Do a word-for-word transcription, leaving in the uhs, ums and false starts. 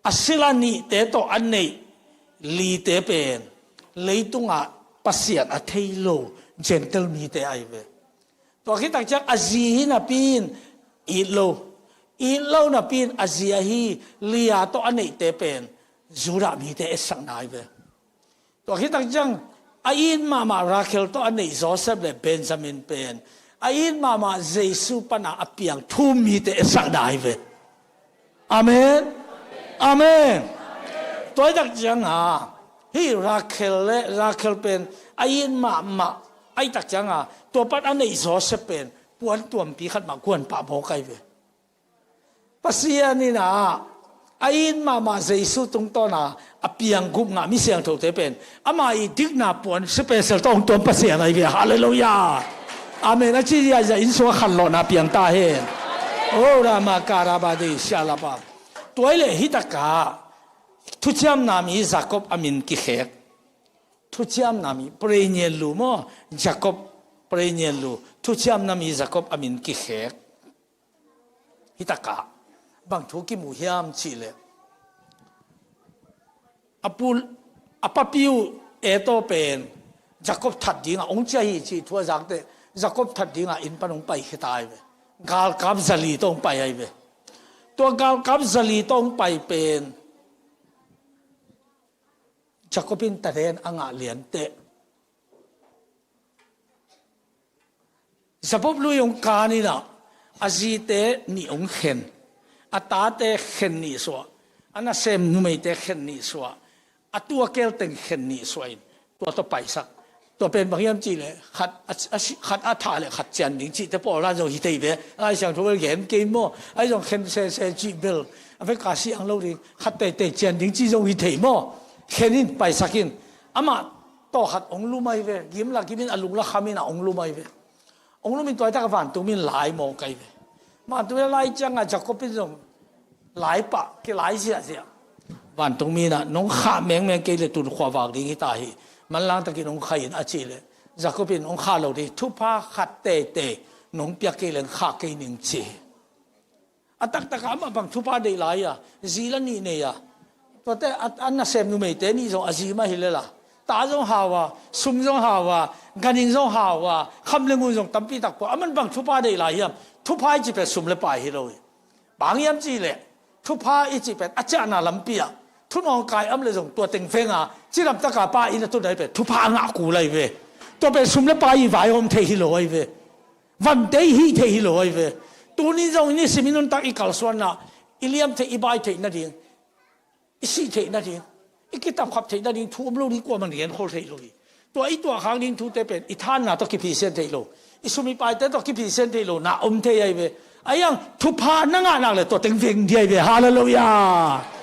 A sila nihte tawh a neih lite pen leitungah Pasian a thei lo Gentile mite ahi ve. Tua khit tak ciang a zi hi napi in it lo, it lo napi in a zi ahi Leah tawh a neihte pen Judah mite etsakna ahi ve. Tua khit tak ciang a it mahmah Rachel tawh a neih Joseph le Benjamin pen a it mahmah Jesu pana a piang thu-um mite etsakna ahi ve. Amen. Amen. Tua hi tak cianga hih Rachel le Rachel pen a it mahmah ahi tak cianga tua pan a neih Joseph pen puan tuampi khat mah guan pah mawk ahi ve. Pasian in a it mahmah Jesu tungtawna a piang gupna mi siangthote pen ama i dikna puan special tawh hong tuam Pasian ahi ve. Halleluiah. Amen. A ci ziahziah inn sungah khanlawhna piang ta hen. O rama karabade sialapa. Tua hi leh hih takah thuciamna mi Jacob a min kikhek. Thuciamna mi, preinian lu maw, Jacob preinian lu, thuciamna mi Jacob a min kikhek. Hih takah bang thu kimu hiam cih leh a pu, a papi uh Esau pen Jacob that dingah hong ciah hi cih thu a zak teh Jacob that dingah inn pan hong paikhia ta ahi ve. Galkap zali tawh hong pai ahi ve. Tua galkap zali tawh hong pai pen Jacob in talent a ngah lianteh Jacob lui hong kan in ah a zite nih hong khen, a tate khen nih suah, a nasem numeite khen nih suah, a tuakel teng khen nih suah in tua tawh paisak. Tua pen bang hiam cih leh khat a, a, khat a thah le khat cian ding cihte pawlna zong hi thei ve. A Lai Siangtho bel gen kei maw, ahi zong khen sese cih bel a vek a siang lo ding, khat teitei cian ding cih zong hi thei maw. Khen in paisak in amah tawh khat hong lum ahi ve. Gim la gim in a lung la kham in ah hong lum ahi ve. Hong lum in tua hi tak a vantung mi in lai mawk ahi ve. Vantung mi in a lai ciangah Jacob in zong lai pah kilai ziahziah. Vantung mi in ah nong khah mengmeng kei le tun khuavak ding hi ta hi. Manlang takin hong khai in a cih leh Jacob in hong khah lo ding, thupha khat teitei nong piak kei le hong khah kei ning ci hi. A taktakah amah bang thupha deih lai a, zi la nih nei a, tuate a, a nasem numeite nih zong a zi mah hi lel a, ta zong hau a, sum zong hau a, ganhing zong hau a, kham le ngun zong tampi tak pua, aman bang thupha deih lai hiam? Thupha i cih pen sum le pai hi lo hi. Bang hiam cih leh thupha i cih pen a ciahna lampi ah thunawng kai om le zong tua teng veng a cidam taka pa inn a tun ahi pen thupha a ngah kul ahi ve. Tua pen sum le pai i vaihawm thei hi lo ahi ve. Vante i hih theih hi lo ahi ve. Tuni zong i nisim i nuntak i kalsuanna, i liam theih, i bai theih nading, i sih theih nading, i kitapkhap theih nading thu om lo ding, kuaman genkhol thei lo hi. Tua i tuahkhak ding thute pen i thanna tawh kiphisian thei lo, i sum i paite tawh kiphisian thei lo na om thei ahi ve. Ahi hang thupha na ngah nak le tua teng veng ding ahi ve. Halleluiah.